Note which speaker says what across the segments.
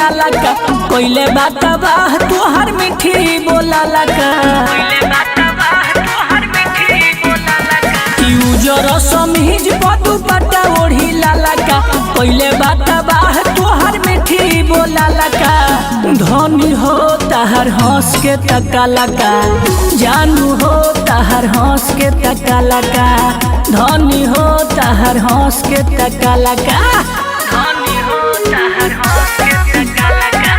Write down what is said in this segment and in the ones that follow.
Speaker 1: लालका, कोइले बातवा तोहर मीठी बोला लका। यूजर समीज पदु पट्टा ओढ़ी लालका, कोइले बातवा तोहर मीठी बोला लका। धनी हो ताहर हंस के तकालका, जानू हो ताहर हंस के तकालका, धनी हो ताहर हंस के तकालका। धनी हो ताहर हंस के तकालका,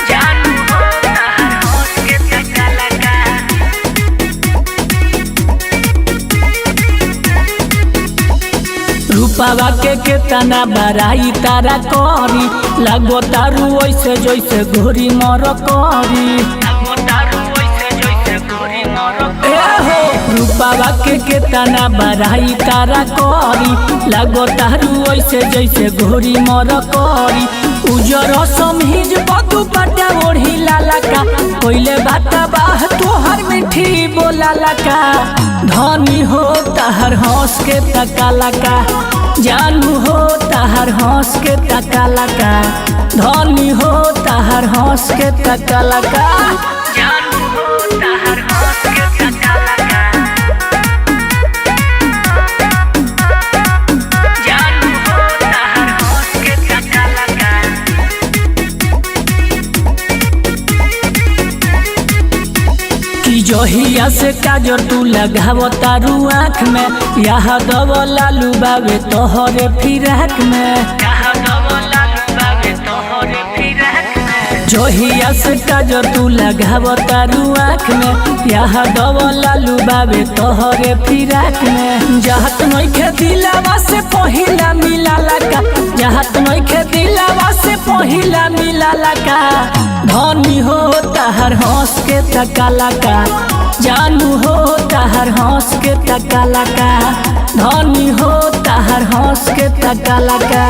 Speaker 1: जानू हो ताहर हंस के तकालका। रूपावा के केतना बड़ाई तारा करी, लागो तारू ऐसे जैसे घोरी मर करी। ए हो रूपावा के केतना बड़ाई तारा करी, लागो तारू ऐसे जैसे घोरी मर करी। उजर समीज बदू पटा ओढ़ी लालका, कोइले बाता बाह तोहर मीठी बोला लका। धनी हो ताहर हंस के तकालका, जानू हो ताहर हंस के तकालका, धनी हो ताहर हंस के तकालका। जानू हो ताहर हंस के तकालका, जानू हो ताहर हंस के तकालका। कि जहिया से काजर तू लगाव तारू आँख में, यह दव लालू बाबे तोहरे फिराक में। जहिया से काजर तू लगाव तारू आँख में, यह दव लालू बाबे तोहरे फिराक में। जहत नइखे दिलावा से पहिला मिला लका, जहत नइखे दिलावा से पहिला मिला लका। धनी हो ताहर हंस के तकालका, जानू हो ताहर हंस के तकालका, धनी हो ताहर हंस के तकालका।